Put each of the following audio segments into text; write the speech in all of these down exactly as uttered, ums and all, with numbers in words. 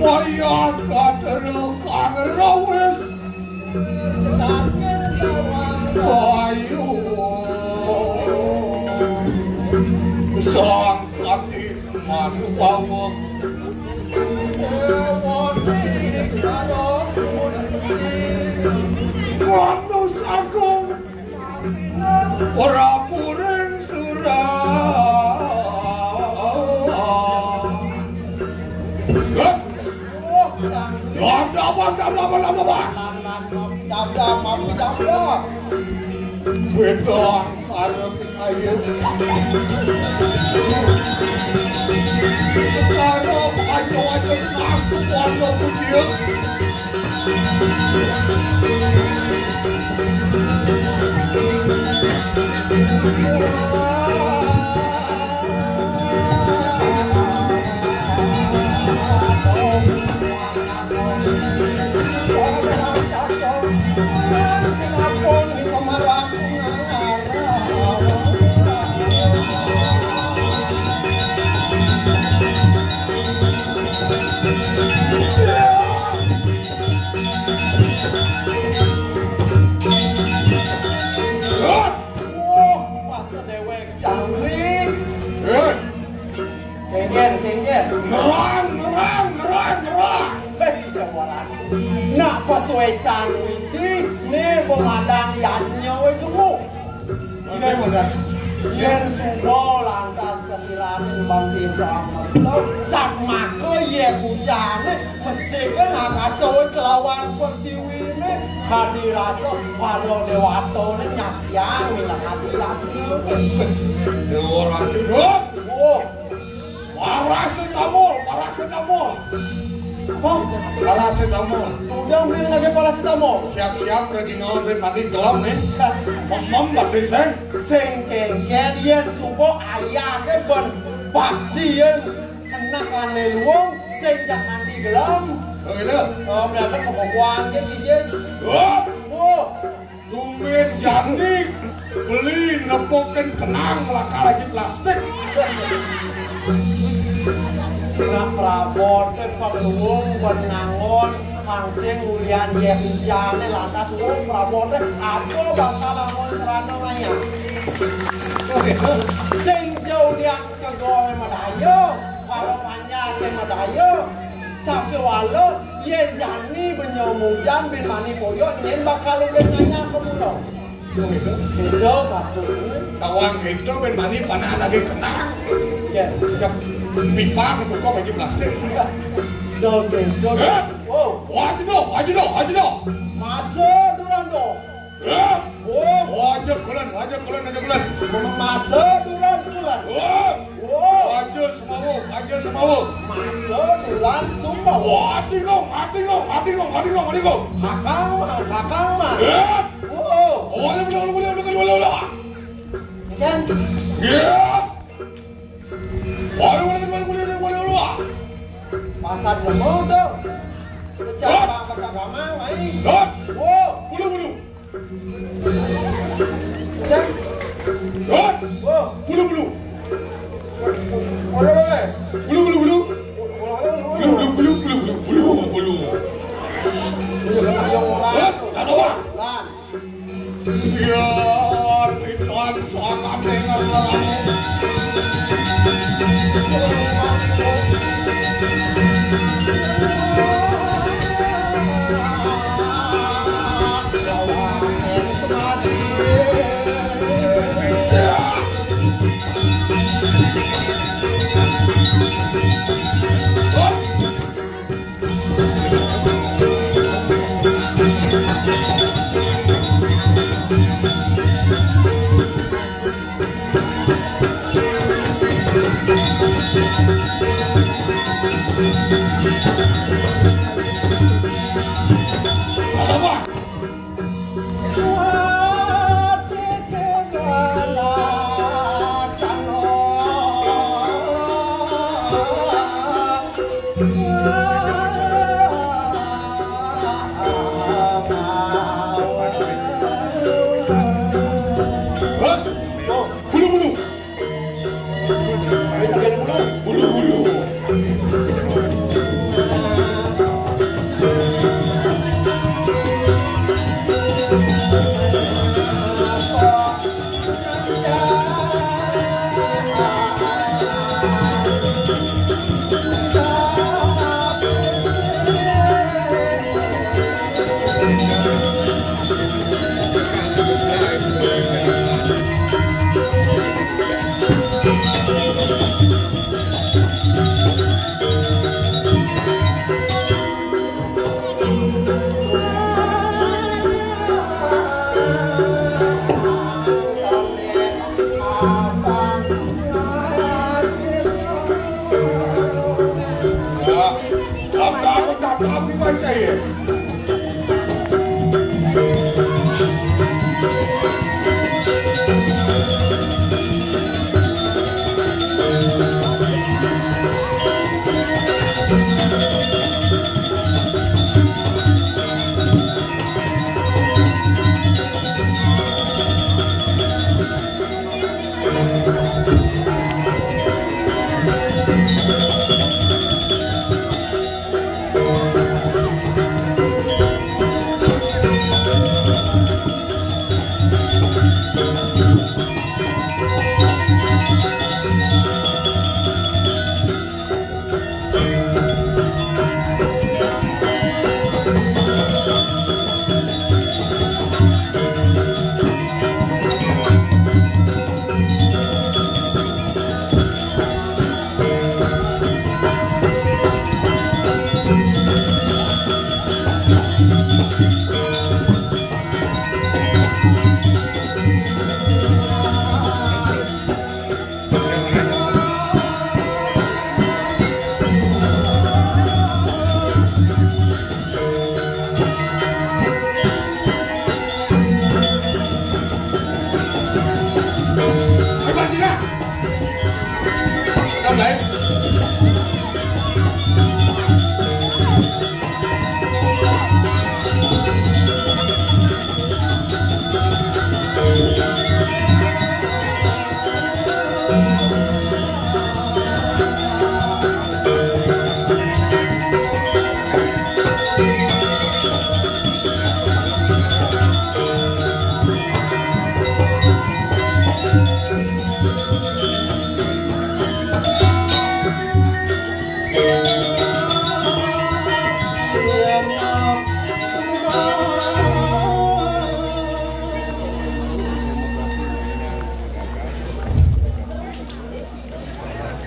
Wayah katerel kang rawis. Ayo. Sang Kati Manubawa. Manus Agung. Ora puring surah. Lama, lama, lama, lama, lama. Beda angsara kesayen. Karo ayo-ayo mas kepondo kucil. Wah, masa dewek jangkrik. Kengken, kengken. Nerang, nerang, nerang, nerang. Hei, jawalan. Nak pasuecan iki, ne pemadang yanyo itu mu. Yen, yen suba lantas kasiranin bang tirta amerta, sak maka ye bujane mesike ngakaso kelawan pertiwine, kadi rasa para dewatane nyaksiang minangka ati-ati. Dewa Ratu, Dok. Oh. Parasetamol, parasetamol. Apa? Parasetamol. Udah beli lagi parasetamol. Siap-siap, Regino, ben mandi gelem, nih. Memem, batis, eh. Sing kengken, yen suba ayahe ben pati yen kena kane luwung, sing jak mandi gelem. Oh, gitu? Oh, berangkat ke Pakuan, ke Kijis. Wah. Wah. Tumben jani beli nepukin kenang melakar lagi plastik. Nak prabot, eh, pang luwung, buat ngangon, langsing ulian ye hujan, eh, lantas, oh, prabot, eh, apa bakal ngangon serana ngayah? Sing jauh ulian sekegong, eh, madayo, kalau panjang, eh, madayo. Sakewala, yen jani benyo mujan bin mani poyok, nyen bakal ulih ngayah ka mula. Keto, patut. Tawang keto bin mani panah lagi kenang. Ya. Jam pipa ketukok bagi plastik sih. Dah keto. Eh? Oh. Wah, aja dah, aja dah, aja dah. Masa duran dah. Eh? Oh. Aja kulan, aja kulan, aja kulan. Masa duran kulan. Oh. Oh. Aja semawa, aja semawa. Masa duran semawa. Oh, adingung, adingung, adingung, adingung, adingung. Kakang mah, kakang mah. Eh? Oh. Oh, boleh, boleh, boleh, boleh, boleh, boleh. Ikan. Ya. Boleh, boleh, boleh, boleh, boleh, boleh. Pasar nemu tu. Pecah pasar kamang, ai. Dot. Oh. Bulu, bulu. Udah. Dot. Oh. Bulu, bulu. Bulu, bulu, bulu. Bulu, bulu, bulu, bulu, bulu, bulu, bulu. Ayo, ayo, orang. Dot. Dot, orang. Lan. Ya, Tuhan, sangat dengan suaramu.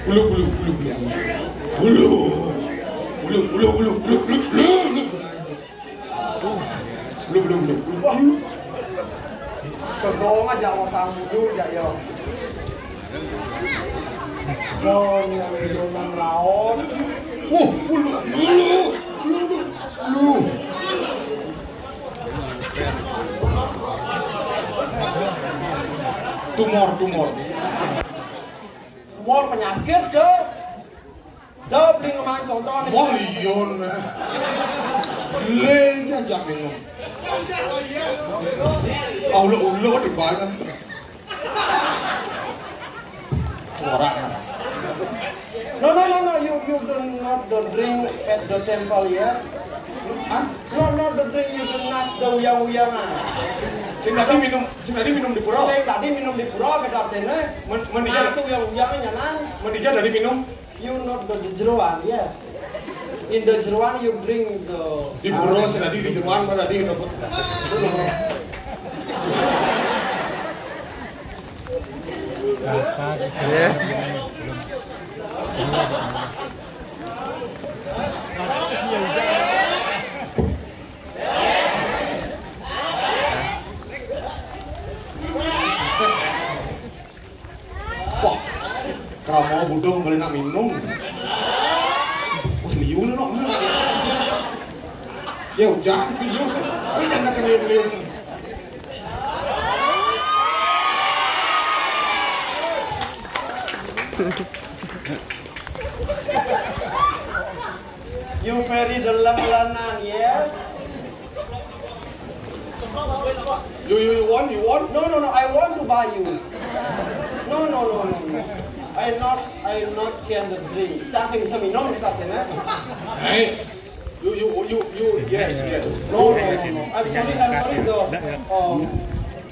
Ulu, ulu, ulu, ulu. Ulu. Ulu, ulu, ulu, ulu, ulu, ulu, ulu. Belum, belum, belum. Wah. Sekegong aja sama tamu dulu, jak, yo. Gong yang minum laos. Wah, ulu, ulu, ulu, ulu. Tumor, tumor. Tumor penyakit, deh. Dah, beli ngeman contoh nih. Wah, iya, nah. Beli aja minum. Ah, ulu-ulu di balam. Suara. No, no, no, no. You, you do not do drink at the temple, yes? Hah? No, no, the drink you do nas the uyang-uyang, ah. Sing tadi minum, sing tadi minum di pura. Sing tadi minum di pura, kata artinya. Men-, men dija. Nas uyang-uyang nyanan. Men dija tadi minum. You not the, the jeroan, yes. In the jeroan you drink the. Di pura sing tadi di jeroan, mana tadi dapat. Rasa gitu. Iya. Belum. Wah, krama budong beli nak minum. Wah, liu lu, nok. Ya, hujan, liu. Ini jangan kena liu. You very deleng lenan, yes? You, you, you want, you want? No, no, no, I want to buy you. No, no, no, no, no. I not, I not can the drink. Cang sing bisa minum kita kena. Hey, you, you, you, you, yes, yes. No, no, no, no. I'm sorry, I'm sorry, the, um,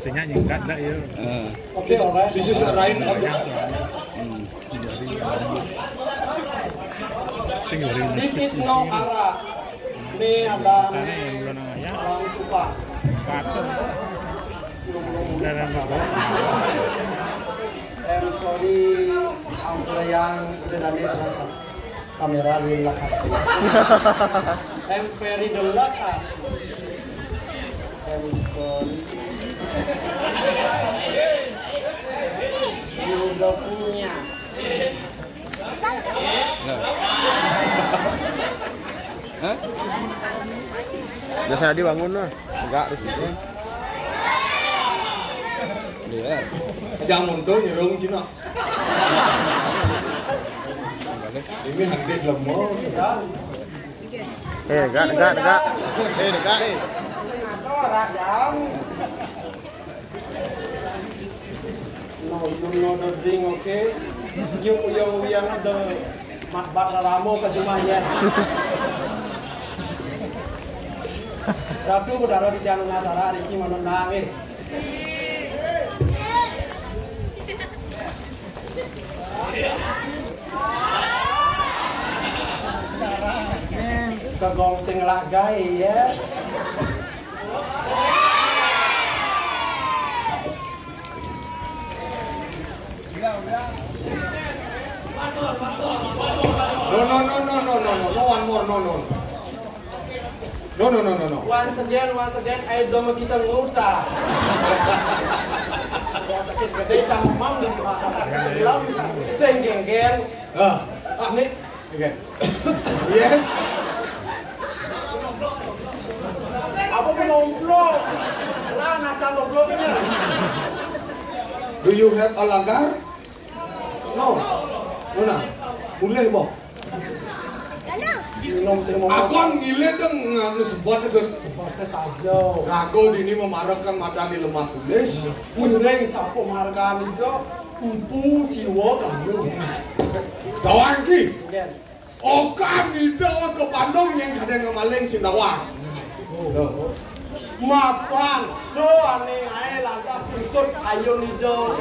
Singnya nyingkat dah ya. Eh. Okay, alright. This is a right. Hmm. This is no arak. Nih ada nih orang suka. I'm sorry, ang pelayang udah dari rasa. Kamera lu lah. I'm very delak, ah. I'm sorry. You udah punya. Hah? Biasa dibangun lah. Enggak, terus itu. Iya. Jangan mundur, nyerung cina. Ini hampir lemah. Eh, enggak, enggak, enggak. Eh, enggak, eh. No, you know the drink, okay? You, you, you know the matbat ramo ke cuma, yes. Ratu, saudara di tiang masalah, Riki manonang, eh. Suka gongseng lah, guys, yes. No, no, no, no, no, no, no, no, one more, no, no. No, no, no, no, no. Once again, once again, I don't kita nguta. Ya sakit gede cangkemam di mata. Sing genggen. Ah, ah, nih. Again. Yes. Apa pun ngomplo? Lah, nah, cangkok bloknya. Do you have a lagar? No. Luna, boleh, boh. Minum sing mau. Aku ngilid dong, nganu sebat itu. Sebatnya saja. Rago dini memarakkan mata di lemah tulis. Miring sapo margani do, empu siwa gandum. Dawang ki. Nggih. Okan ida ke Bandung yang kadang ngemaling sing dawang. Loh. Mapan, do ane ae lantas sungsut ayo nido.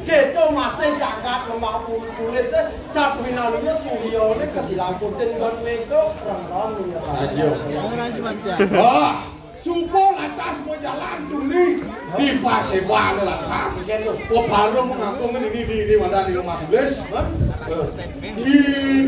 Keto masih jagat lemah pulih-pulih se, satu hinalunya suryone kesilamputin ban mega, rengron ya. Ayo. Wah, supo lantas mau jalan tuli di Paseban lantas. Wah, baru mengaku ini di, di mana di rumah tulis. Hah? Eh, di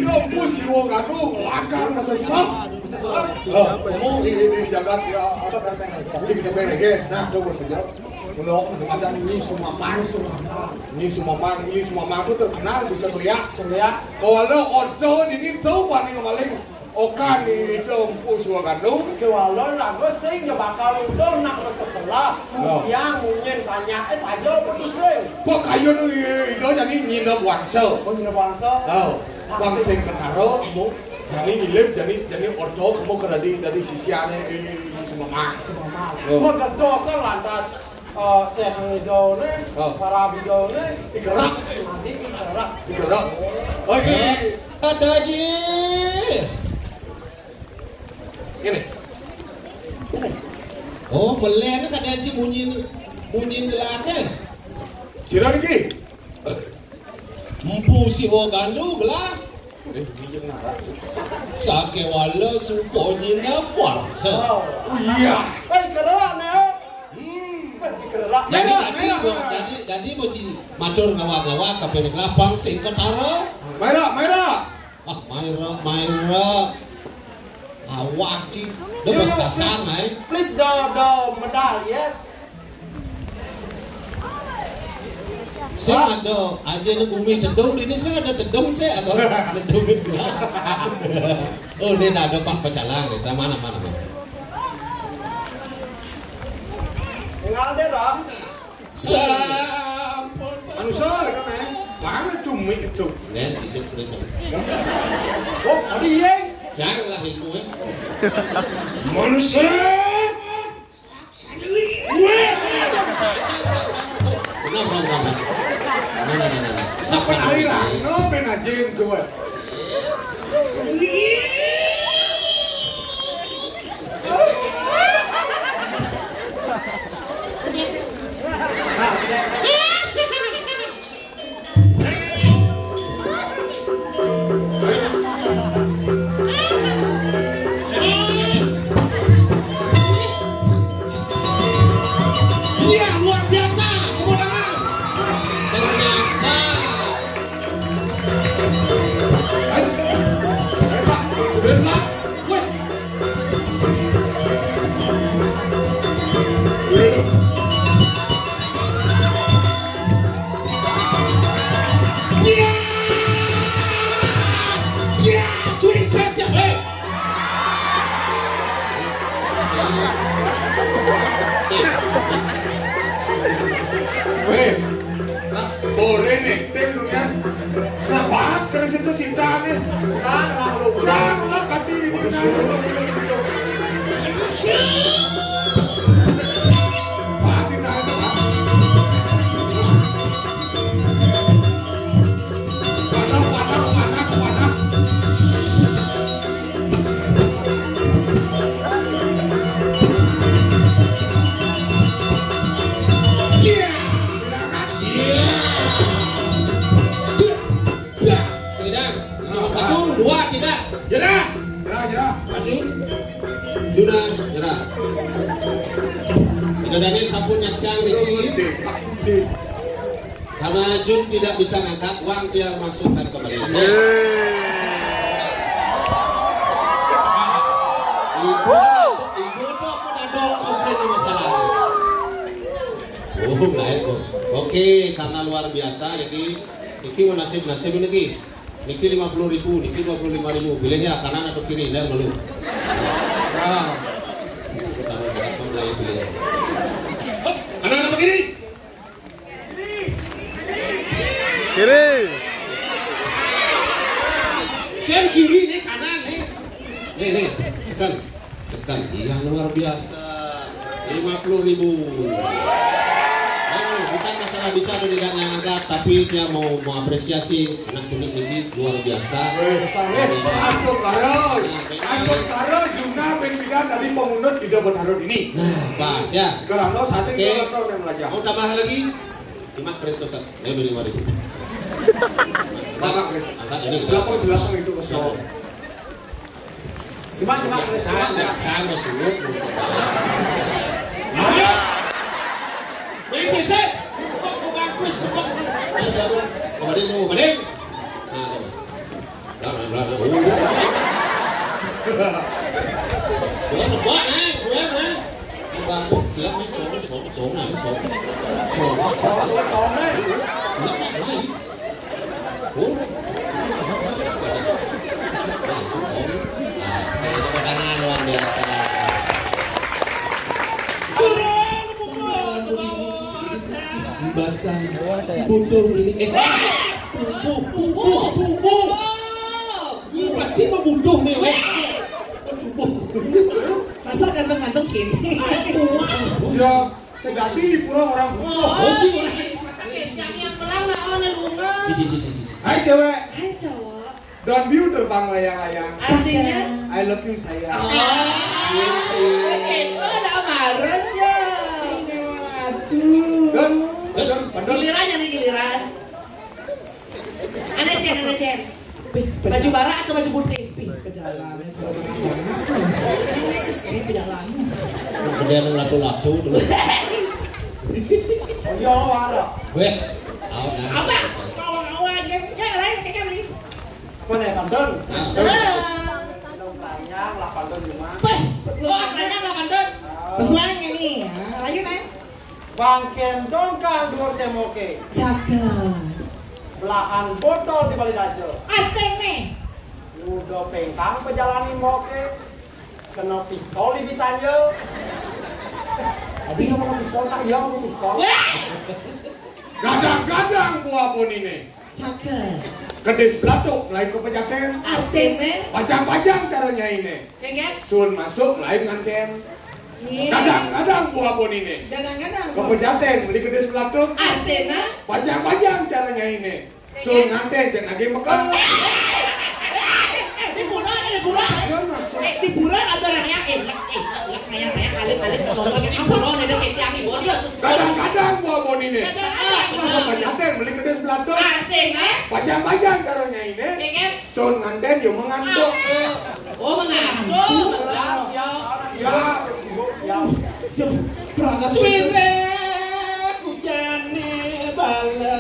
Dompu Siwo Gadung, lakar masa sebab. Bisa sebab. Oh, kamu di, di, di jagat ya, apa namanya? Di kita beres, nah, coba saja. Kalau ada ini semua mah, semua mah. Ini semua mah, ini semua mah itu terkenal bisa teriak. Teriak. Kalau ada oto ini tahu paling paling okan ini Dompu Siwo Gadung. Kewalon lagu sing ya bakal udah nak masa selah. Oh. Yang munyin tanya, eh, saja apa tuh sing? Kok kayu nu itu jadi nyinap wangsa. Oh, nyinap wangsa. Oh, bang sing ketaro, kamu. Jadi nyilip, jadi, jadi orto, kamu ke dari, dari sisiannya di, di Sememang. Sememang. Oh. Maka dosa lantas, eh, sehang idone, oh, para bidone, ikerak. Nanti ikerak. Ikerak. Oke. Ada ji. Ini. Ini. Oh, melen kadang si munyin, munyin gelaknya. Sira niki. Empu Siwo Gandu gelah. Eh, dia ngarang. Sakewala supo nyinap wangsa. Oh, iya. Eh, kerak, nah. Hmm. Eh, kerak. Jadi, merah, tadi, merah, merah. Tadi, tadi mau ci matur ngawa-ngawa ka penek lapang sing ketara. Merah, merah. Ah, Maira, Maira. Awak ci. Dia bos kasar, nai. Please, do, do, medal, yes. Sing ada aja ni bumi tedung, ini sing ada tedung, sih, atau tedung. Oh, ini nak ada pak pecalang ni. Dah mana, mana, mana? Tinggal dia dah. Sampun. Manusia, kan, eh? Mana cumi itu? Nen, isip terus. Oh, ada yang. Janganlah ilmu, eh. Manusia. Benar, benar, benar, benar. Benar, benar, benar. Sampai aliran, no, ben aja, coba. Iya, luar biasa. Tepuk tangan. Ternyata. Ayo, hebat. Wéh, nah, boleh nih, tim lu kan. Nah, banget kali situ cinta nih. Sang lah lu. Sang lah, kati ini. Pak, kita itu, Pak. Padang, padang, padang, padang. Iya. Silakan. Iya. Iya. Iya. Sudah. Satu, dua, tiga. Jerah. Jerah, jerah. Maju. Juna, jerah. Ida Daniel sampun nyaksian niki. Karena Jun tidak bisa ngangkat, uang dia masukkan kembali. Yeay. Ibu, ibu tuh aku dadong komplain di masalah. Oh, baik, Bu. Oke, karena luar biasa niki, niki mau nasib-nasib niki. Niki lima puluh ribu, niki dua puluh lima ribu. Pilih ya, kanan atau kiri, lihat dulu. Nah. Kita mau berapa mulai pilih. Hop, kanan apa kiri? Kiri. Siang kiri nih, kanan nih. Nih, nih, sekan. Sekan, iya, luar biasa. Lima puluh ribu. Anu, bukan masalah bisa atau tidak ngangkat, tapi dia mau mengapresiasi anak cilik ini luar biasa. Wéh, sang, wéh. Astagfirullah. Nah, benar. Astagfirullah, Juna bin Bidan dari pemunut tidak berharap ini. Nah, pas ya. Kerana satu. Oke. Kita tahu yang belajar. Mau tambah lagi? Lima Kristus, lebih lima ribu. Bapak Kristus. Angkat ini. Silakan, silakan itu ke soal. Gimana, gimana? Biasa, biasa, nggak sulit. Ayo. Wih, bisa. Buka, buka, Gus, buka. Ayo, jalan. Kembali dulu, kembali. Nah, belakang, belakang. Oh. Jual tebak, eh, jual, eh. Bagus, siap, nih, song, song, song, nah, song. Song, song, song, eh. Belakang, belakang. Basah, butuh ini, eh, tubuh, tubuh, tubuh. Ini pasti mau butuh nih, weh. Tubuh. Masa ganteng-ganteng gini? Aduh. Ya, sejati di pulau orang butuh. Oh, sih, orang. Masa kencang yang belang, nah, oh, nalunga. Cici, cici, cici. Hai, cewek. Hai, cowok. Daun biu terbang layang-layang. Artinya? I love you, sayang. Oh. Gitu. Itu ada amaran ya. Aduh. Don, don, don. Gilirannya nih, giliran. Ana Cen, Ana Cen. Pih, baju barak atau baju putih? Pih, perjalanan. Yes, ini perjalanan. Kemudian lato-lato tuh. Oh, iya, ada. Weh, awak dah. Apa? Awak-awak aja. Ya, lain pakai kami. Apa nih, pantun? Nah. Minum keranjang, lah pantun cuma. Pih, oh, keranjang, lah pantun. Pesuang ini, ya. Lagi, Nay. Bangkén dongkal duur témboké. Cakep. Belahan botol di bali daja. Artiné? Udah péngkang pejalani moké. Kena pistol di bisanya. Abi ngomong pistol, tak iya ngomong pistol. Wah! Gadang-gadang buah boniné. Cakep. Kedis belatuk lain kepejatén. Artiné? Bajang-bajang cara nyainé. Kengket? Sun masuk lain ngantén. Iya. Gadang-gadang buah boniné. Gadang-gadang. Kepejatén beli kedis belatuk. Artiné? Bajang-bajang cara nyainé. Kengket? Sun ngantén cén lagi mekar. Eh, di pura ada, di pura. Iya, maksud. Eh, di pura ada orang yang, eh, eh, eh, kayak, kayak alit-alit nonton. Di pura ada kayak yang ibu dia sesuatu. Gadang-gadang buah boniné. Gadang-gadang. Kepejatén beli kedis belatuk. Artiné? Bajang-bajang cara nyainé. Kengket? Sun ngantén yo mengantuk. Oh, mengantuk. Ya, ya. Ya. Suwiré kujane bala.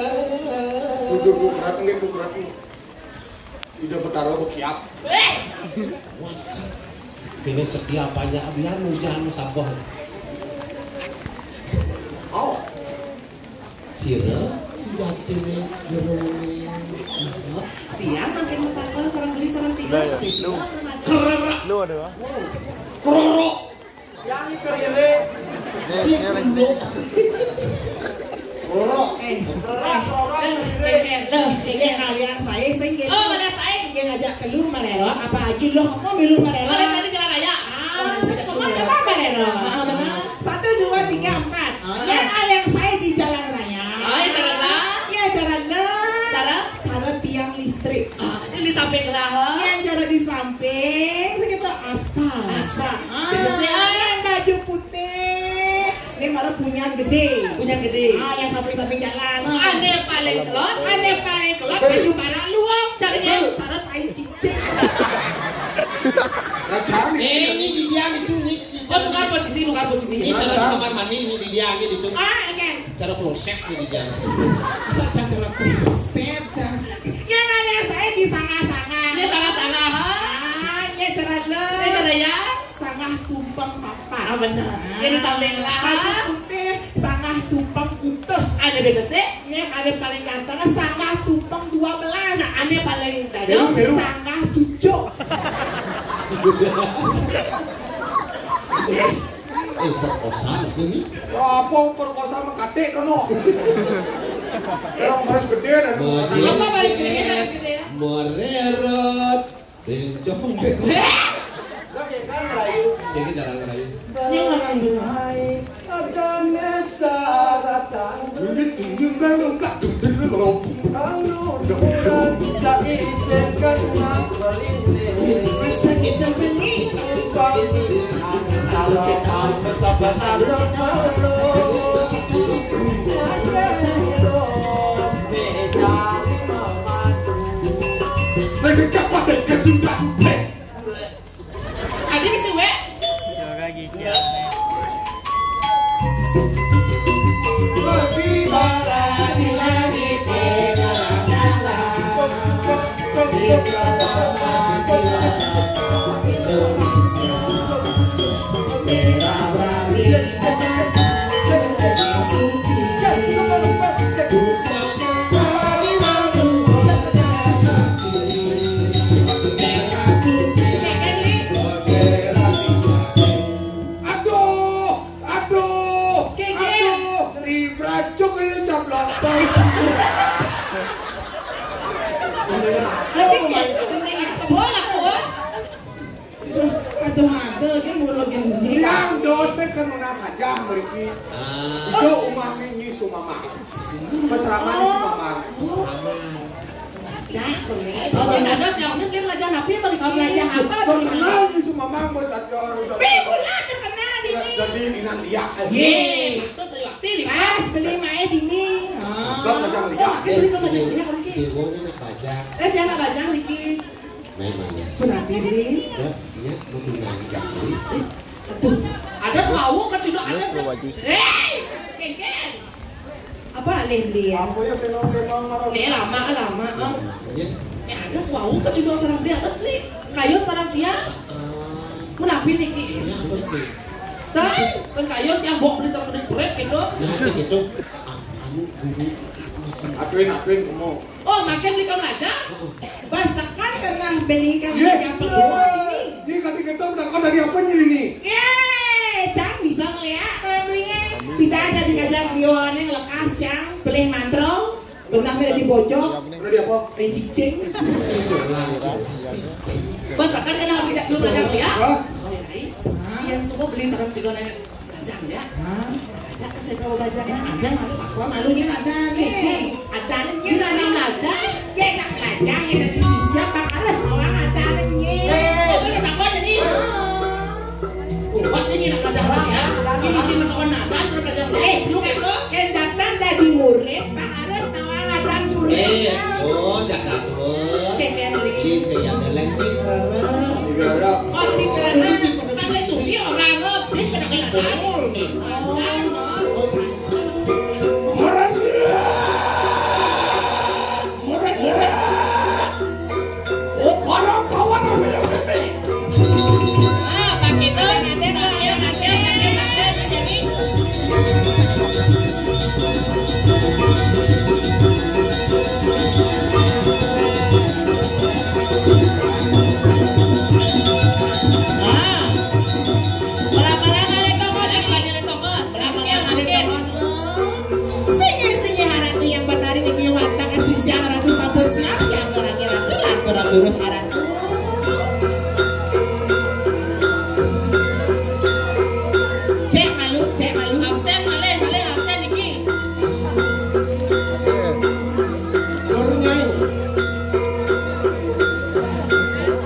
Duduk, duduk, berat, nggih, Bu, berat, Bu. Ida Betara bekiap. Eh! Wah, ini setia apa aja, biar hujan sabar. Oh. Sira sejatine jerone. Tiang makin betapa sareng beli sareng tiga. Nah, ya. Sami sira. Lu. Kererek. Lu ada apa? Kerorok. Yang Loh, eh, eh, loh, eh, kalian saya sing gitu. Oh, kalian saya. Sing ngajak keluar marerot, apa aja loh, kamu milu marerot? Kalian saya di jalan raya. Ah, saya kemana marerot? Ah, benar. Satu, dua, tiga, empat. Ah. Yang kalian saya di jalan raya. Ah, ya, jalan lah. Ya, jalan lah. Cara? Cara tiang listrik. Ah, ini di samping lah. Yang cara di samping, sekitar aspal. Aspal. Ah, bener sih, ah. Yang baju putih. Ini malah punya gede. Punya gede. Ah, yang samping-samping jalan. Ah. Ane paling kelot. Ane paling kelot, baju barak luang. Caranya? Cara tai cicing. Nah, jangan. Eh, ini di dia itu, ini. Oh, tukar posisi, tukar posisi. Ini cara di kamar mandi, ini di dia, ini di itu. Ah, oke. Cara kloset, ini di dia. Masa cara kloset, cara. Ya, namanya saya di sana-sana. Ini sana-sana, ha? Ah, ya, cara lo. Ini cara ya? Sangah tumpang papat. Ah, benar. Jadi sampai lah. Baju putih, sangah tumpang utus. Ada beda sih? Ini ada paling ganteng, sangah tumpang dua belas. Nah, ada paling tajam. Beru, beru. Sangah cucuk. Eh, perkosa maksudnya ini? Apa perkosa mah katik kono? Orang harus gede dan apa balik gede? Mererot. Bencong, bencong. Sini jalan ngerayu. Ini orang ngerayu. Ada mesaratan. Tunjuk, tunjuk, belum, belum, tunjuk, belum. Kalau orang tak izinkan nak melintih. Masa kita beli. Kami antara kau kesabaran dulu. Mencari mama. Lebih cepat dan kejut dan. Ada di sini, Wek? Aduh, aduh, aduh. Ibracuk ini cap lontong. Nanti kayak bola, bola. Aduh, aduh, dia mulu gini. Yang dosen kan mana saja, mriki. Ah. Iso umahnya Nyi Sumamang. Pas ramane Sumamang. Sumamang. Cah, kuning. Oh, terus yang penting dia belajar apa, belajar apa? Terkenal Nyi Sumamang, buat tadi orang udah. Beh, bola terkenal ini. Jadi, Inang Diak. Ye. Terus, ayo, aktif, pas beli mae dini. Ah. Belajar Diak. Beli ke belajar Diak, oke. Dewa ini nak belajar. Eh, dia nak belajar, Riki. Memang ya. Berarti ini. Ya, iya, mau punya yang jangkrik. Aduh, ada sawo kecuduk ada. Hei, kengkeng. Apa alih beli ya? Apa ya, kenal-kenal marah. Ini lama, lama, ah. Ya. Ya, ada sawo kecuduk sareng dia, terus beli kayu sareng dia. Ah. Menapi niki? Ya, apa sih? Kan, kan kayu yang bok beli sareng di spread gitu. Nah, gitu. Ah, anu, beli. Atuin, atuin, kamu. Oh, makin beli kamu aja? Basakan karena beli kamu aja perlu ini. Ini kata kita udah kau dari apa jadi nih? Yeay, Cang bisa ngeliat kalau belinya. Kita aja dikajak biolannya ngelekas, Cang. Beli mantro, bentar udah dibojok. Udah di apa? Pencicing. Basakan karena beli cak dulu aja ya. Hah? Yang semua beli sareng tiga nanya. Bajang ya? Hah? Bajang ke saya bawa bajang. Ya, ada malu, aku malunya ada nih. Eh. Ada nih. Kita orang bajang. Ya, nak bajang, ya, tadi sisa, Pak Aras, orang ada nih. Eh, apa kata kau tadi? Ah. Buat ini nak belajar ya. Ini si menekan nada, nak belajar. Eh, lu kan lo? Yang datang dari murid, Pak Aras, orang ada murid. Eh, oh, jangan. Oke, Henry. Ini saya ada lagi, Rara. Iya, Rara. Oh, di Rara. Kan itu dia orang lo, beli pada kena. Betul. Murah, murah, murah. Oh, para kawan apa yang ini? Ah, Pak Kidul, nanti, nanti, nanti, nanti, nanti. Ah. Pelan-pelan, Lali Tongos. Pelan-pelan, Lali Tongos. Terus arah. Cek malu, cek malu. Absen malih, malih absen iki.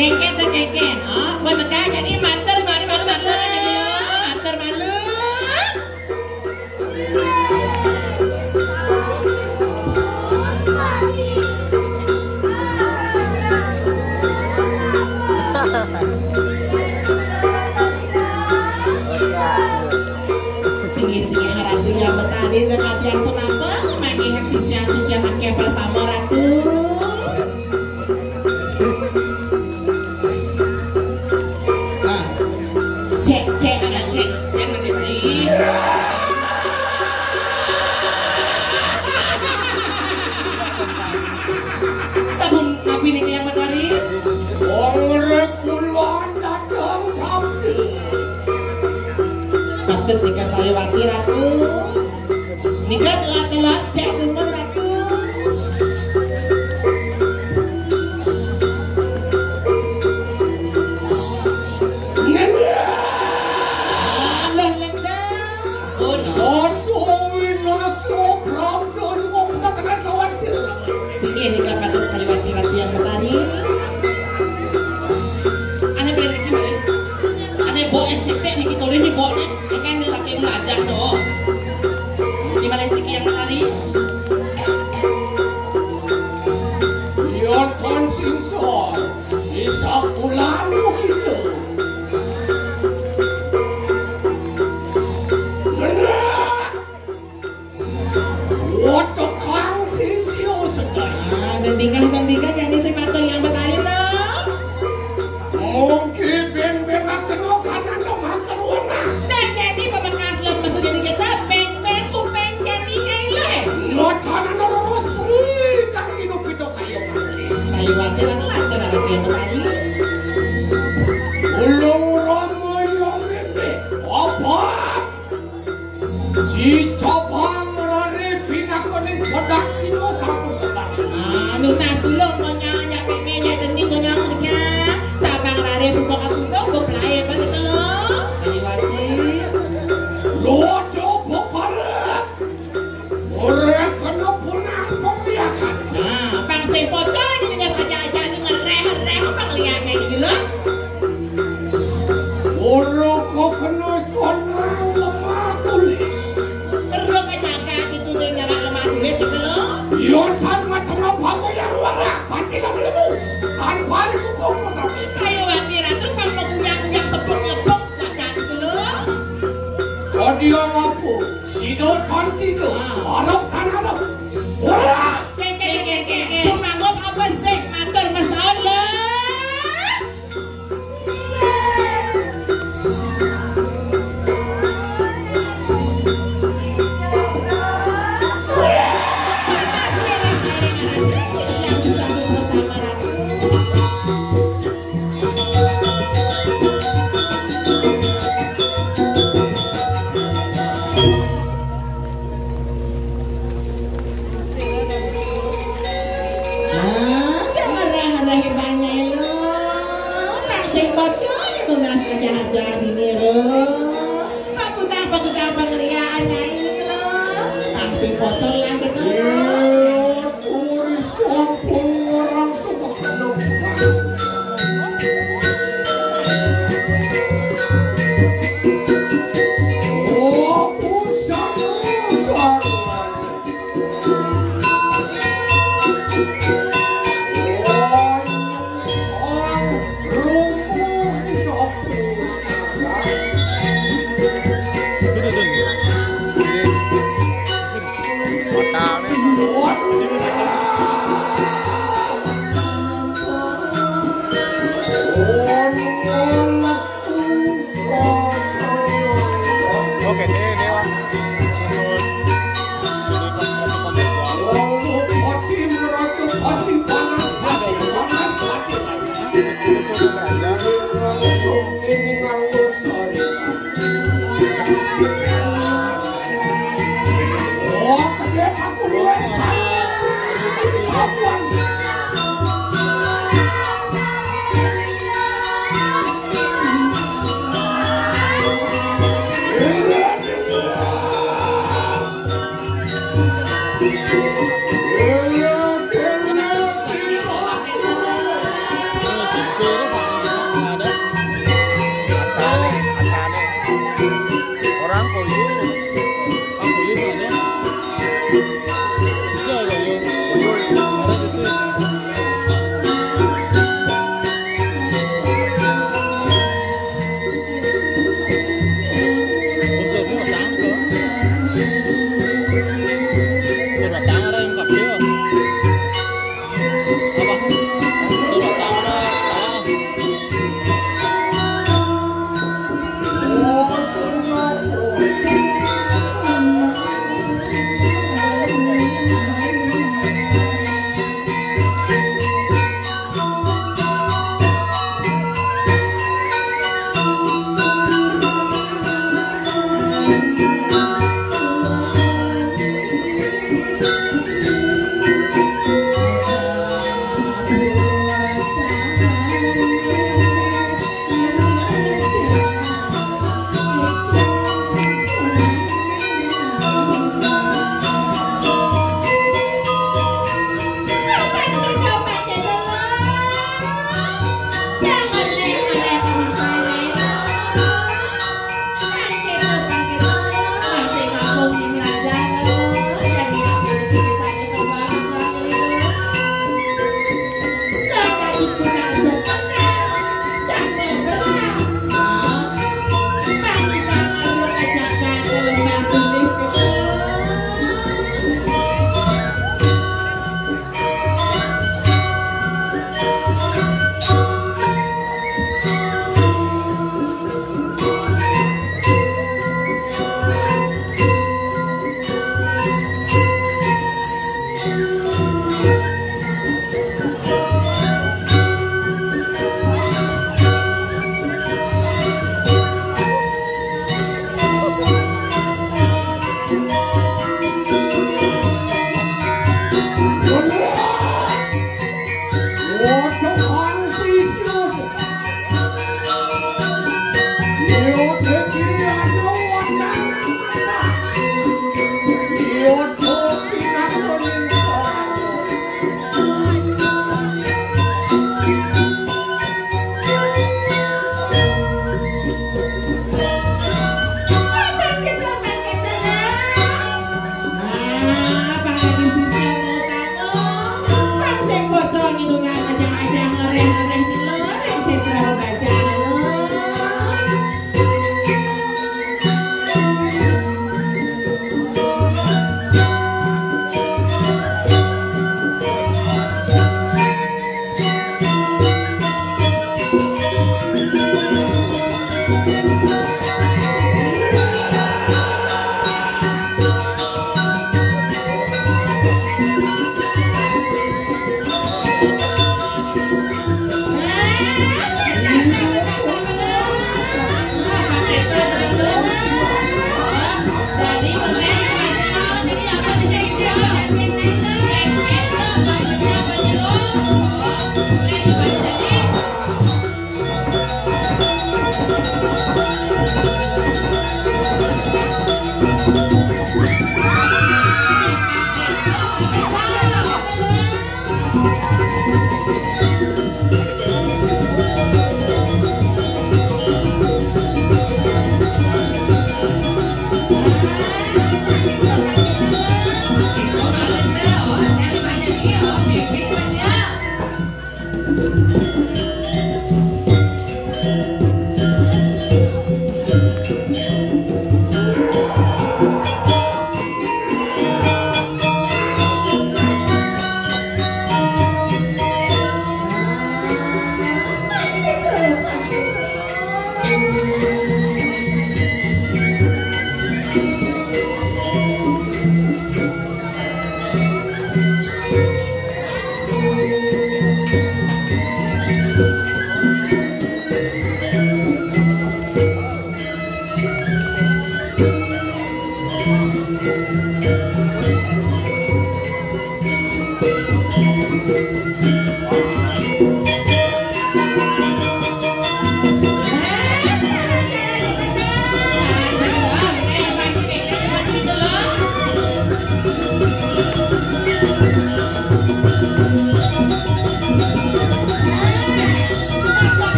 Kengken ta kengken. Oh, pun teka jadi matur, malu, malu, matur jadi lo. Matur malu. Singgih-singgih Ratu Hyang Betari, tetapi ampun apa, manggihin sisian-sisian akéh prasama Ratu. Nah, cek, cek, nah, cek. Saya ngerti. Sabun napi niki Hyang Betari? Wong rek kula dateng Ratu. Patut nika Sariwati Ratu. Nika telat-telat cek dumun Ratu. Ngenyek. Alah, lendang. Pun. Soto winasa prapta nyuwun tengah kawan sira. Singgih nika patut Sariwati Ratu Hyang Betari. Ané beli niki malih. Ané bok es titik niki tolih ni bok nih. Akan saking ngajak doh. Di malih siki Hyang Betari. Yoton sing sor. Isa kulanu kita. Bener. Waduh, Kang Sisio sedaya. Ah, dan tingkah, dan tingkah, jadi sing matur Hyang Betari lo. Mungkin ben-ben kena kanan lemah keruana. Dan jadi pamekasé maksud jadi kita, beng-beng kuping jadi kailé. Lo tanah lurus tri, kang dino pito kayo mati. Saya khawatir aku lancar ada Hyang Betari. Ulung romo yo mimpi. Apa? Cicobang lare pinakoning pedang sino sampun kebang. Ah, nunas dulu, monyanya pene, ya deni, monyanya. Cabang lare sumpah katundung, mbok pelae, apa gitu lo? Sariwati. Lo coba parek. Ora kena punang pengliakan. Nah, pang sing pocol ini dengan aja-aja ini ngereh-ngereh pengliakan ini lo. Ora kok kena konang lemah tulis. Perlu kejaga itu dengan lemah tulis gitu lo. Yo tan macam apa yang warak pati lalu lemu. Tanpa suku tapi. Saya khawatir aku pang kuyang-kuyang sebut-lebut jaga gitu lo. Kodiong apa? Sido tan sido. Ah. Arep tan arep. Ora. Keke, keke, keke. Sumanggup apa sih? Matur mesaon lo. Ah, jangan rah-rah banyak lo. Pang sing pocol itu nas aja-aja dini lo. Pakutang-pakutang pengeriaan nyai lo. Pang sing pocol lah gitu lo. Iya, tulis sampun ngarang suka kena. Oh, usah, usah.